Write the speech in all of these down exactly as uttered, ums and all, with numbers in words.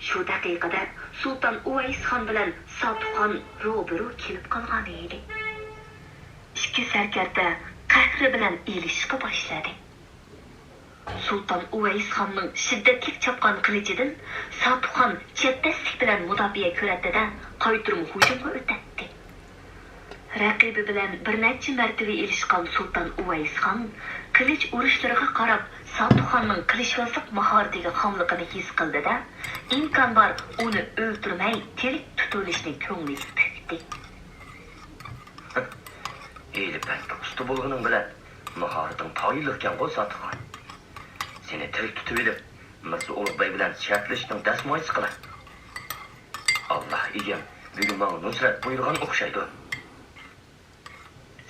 شۇ دەقىقىدە سۇلتان ئۇۋەيسخان بىلەن ساتۇخان روبىرو كېلىپ قالغانىدى. ئىككى سەركەردە قەھرى بىلەن ئېلىشىشقا باشلىدى. سۇلتان ئۇۋەيسخاننىڭ شىددەتلىك چاپقان قىلىچىدىن ساتۇخان چەبدەسلىك بىلەن مۇداپىئە كۆرەتتى-دە، قايتۇرما ھۇجۇمغا ئۆتەتتى. رەقىبى بىلەن بىر نەچچە مەرتىۋە ئېلىشقان سۇلتان ئۇۋەيسخان قىلىچ ئۇرۇشلىرىغا قاراپ، ساتۇخاننىڭ قىلىچۋازلىق ماھارىتىگە خاملىقىنى ھېس قىلدى-دە، ئىمكان بار ئۇنى ئۆلتۈرمەي تىرىك تۇتۇۋېلىشنى كۆڭلىگە پۈكتى. ھىيلە-پەندە ئۇستا بولغىنىڭ بىلەن ماھارىتىڭ تايىنلىقكەنغۇ، ساتۇخان. سېنى تىرىك تۇتۇۋېلىپ، مىرزا ئۇلۇغبەگ بىلەن شەرتلىشىشنىڭ دەسمايىسى قىلاي. ئاللا ئىگەم بۈگۈن ماڭا نۇسرەت بۇيرۇغان ئوخشايدۇ.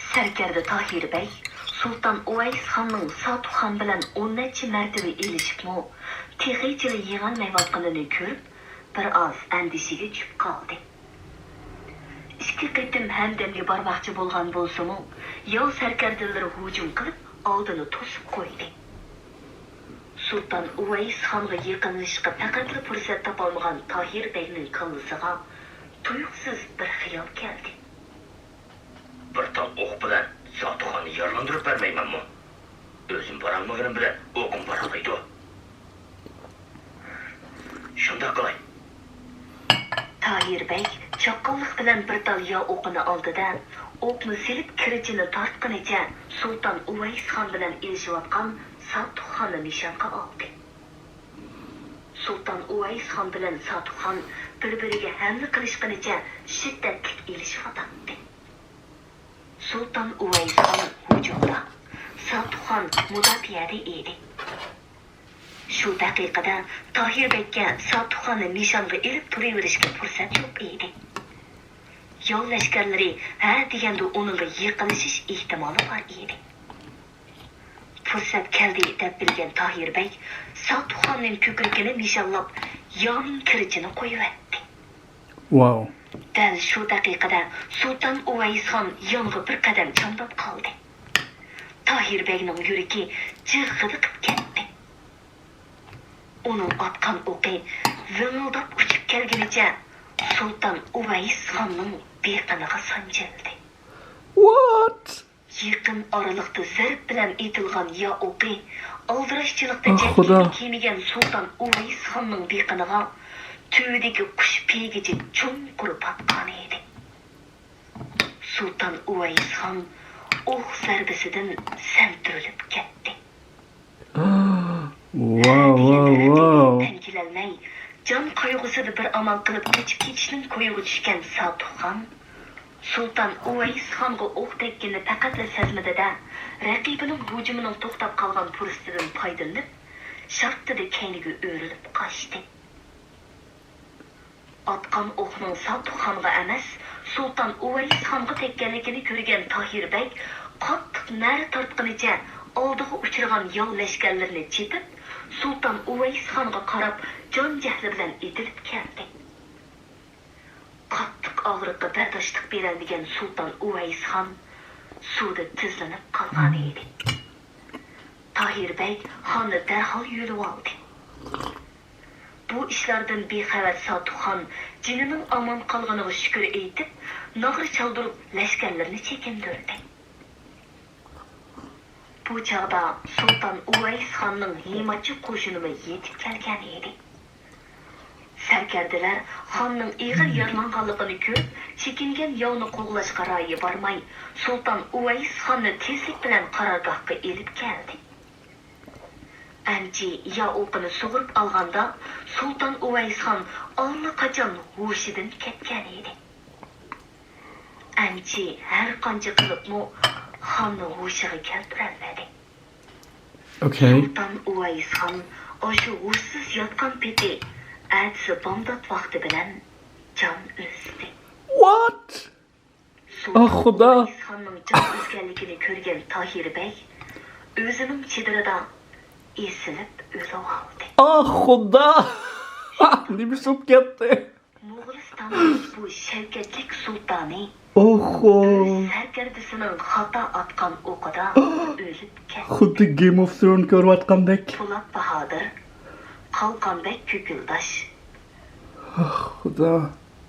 سەركەردە تاھىر بەگ سۇلتان ئۇۋەيسخاننىڭ ساتۇخان بىلەن ئون نەچچە مەرتىۋە ئېلىشىپمۇ، تېخىچىلا يېڭەلمەيۋاتقىنىنى كۆرۈپ، بىر ئاز ئەندىشىگە چۈشۈپ قالدى. ئىككى قېتىم ھەمدەمگە بارماقچى بولغان بولسىمۇ، ياۋ سەركەردىلىرى ھۇجۇم قىلىپ، ئالدىنى توسۇپ قويدى. سۇلتان ئۇۋەيسخانغا يېقىنلىشىشقا پەقەتلا پۇرسەت تاپالمىغان تاھىر بەگنىڭ كاللىسىغا تۇيۇقسىز بىر خىيال كەلدى. بىر تال ئوق بىلەن ساتۇخاننى يارىلاندۇرۇپ بەرمەيمەنمۇ؟ ئۆزۈم بارالمىغىنىم بىلەن ئوقۇم بارالايدۇ. شۇنداق قىلاي. تاھىر بەگ چاققانلىق بىلەن بىر تال ياۋ ئوقىنى ئالدى-دە، ئوقنى سېلىپ كىرىچىنى تارتقىنىچە سۇلتان ئۇۋەيسخان بىلەن ئېلىشىۋاتقان ساتۇخاننى نىشانغا ئالدى. سۇلتان ئۇۋەيسخان بىلەن ساتۇخان بىر-بىرىگە ھەملە قىلىشقىنىچە شىددەتلىك ئېلىشىۋاتاتتى. سۇلتان ئۇۋەيسخان ھۇجۇمدا، ساتۇخان مۇداپىئەدە ئىدى. شۇ دەقىقىدە تاھىر بەگكە ساتۇخاننى نىشانغا ئېلىپ تۇرۇۋېرىشكە پۇرسەت يوق ئىدى. ياۋ لەشكەرلىرى ھە دېگەندە ئۇنىڭغا يېقىنلىشىش ئېھتىمالى بار ئىدى. پۇرسەت كەلدى دەپ بىلگەن تاھىر بەگ ساتۇخاننىڭ كۆكرىكىنى نىشانلاپ، ياۋنىڭ كىرىچىنى قويۇۋەتتى. ۋاۋ. دەل شۇ دەقىقىدە سۇلتان ئۇۋەيسخان يانغا بىر قەدەم چامداپ قالدى. تاھىر بەگنىڭ يۈرىكى جىغغىدە قىپ كەتتى. ئۇنىڭ ئاتقان ئوقى ۋىڭىلداپ ئۇچۇپ كەلگىنىچە سۇلتان ئۇۋەيسخاننىڭ بېقىنىغا سانجىلدى. What? يېقىن ئارىلىقتا زەرب بىلەن ئېتىلغان ياۋ ئوقى ئالدىراشچىلىقتا ئاھ، جەدۋىلىنى خۇدا. كىيمىگەن سۇلتان ئۇۋەيسخاننىڭ بېقىنىغا تۈۋىدىكى قۇش پېيىگىچە چوڭقۇر پاتقانىدى. سۇلتان ئۇۋەيسخان ئوق زەربىسىدىن سەمتۈرۈلۈپ كەتتى. ۋاۋ، ۋاۋ، ۋاۋ. تەنكىلەلمەي، جان قايغۇسىدا بىر ئامال قىلىپ قېچىپ كېتىشنىڭ كويىغا چۈشكەن ساتۇخان سۇلتان ئۇۋەيسخانغا ئوق تەگكىنىنى پەقەتلا سەزمىدى-دە، رەقىبىنىڭ ھۇجۇمىنىڭ توختاپ قالغان پۇرسىتىدىن پايدىلىنىپ، شارتتىدە كەينىگە ئۆرۈلۈپ قاچتى. ئاتقان ئوقنىڭ ساتۇخانغا ئەمەس، سۇلتان ئۇۋەيسخانغا تەگكەنلىكىنى كۆرگەن تاھىر بەگ قاتتىق نەرە تارتقىنىچە ئالدىغا ئۇچرىغان ياۋ لەشكەرلىرىنى چېپىپ، سۇلتان ئۇۋەيسخانغا قاراپ جان جەھلى بىلەن ئېتىلىپ كەلدى. قاتتىق ئاغرىققا بەرداشلىق بېرەلمىگەن سۇلتان ئۇۋەيسخان سۇدا تىزلىنىپ قالغانىدى. تاھىر بەگ خاننى دەرھال يۆلىۋالدى. بۇ ئىشلاردىن بىخەۋەر ساتۇخان جېنىنىڭ ئامان قالغىنىغا شۈكۈر ئېيتىپ، ناغرا چالدۇرۇپ لەشكەرلىرىنى چېكىندۈردى. بۇ چاغدا سۇلتان ئۇۋەيسخاننىڭ ھىماتچى قوشۇنىمۇ يېتىپ كەلگەن ئىدى. سەركەردىلەر خاننىڭ ئېغىر يارىلانغانلىقىنى كۆرۈپ، چېكىنگەن ياۋنى قوغلاشقا رايى بارماي، سۇلتان ئۇۋەيسخاننى تېزلىك بىلەن قارارگاھقا ئېلىپ كەلدى. ئەمچى ياۋ ئوقىنى سۇغۇرۇپ ئالغاندا، سۇلتان ئۇۋەيسخان ئاللىقاچان ھوشىدىن كەتكەن ئىدى. ئەمچى ھەر قانچە قىلىپمۇ خاننى ھوشىغا كەلتۈرەلمىدى. ئوكەي. سۇلتان ئۇۋەيسخان ئاشۇ ھوشسىز ياتقان پېتى ئەتىسى بامدات ۋاقتى بىلەن جان ئۈزدى. What? سۇلتان ئاھ، خۇدا. ئۇۋەيسخاننىڭ جان ئۈزگەنلىكىنى كۆرگەن تاھىر بەگ ئۆزىنىڭ چېدىرىدا ئېسىلىپ ئۆلۈۋالدى. ئاھ، خۇدا! نېمە بولۇپ كەتتى؟ موغۇلىستاننىڭ بۇ شەۋكەتلىك سۇلتانى ئوھو. ئۆز سەركەردىسىنىڭ خاتا ئاتقان ئوقىدا ئۆلۈپ كەتتى. خۇددى Game of Thrones كۆرۈۋاتقاندەك. پولات باھادىر، قالقان بەگ كۆكۈلداش، ئاھ، خۇدا.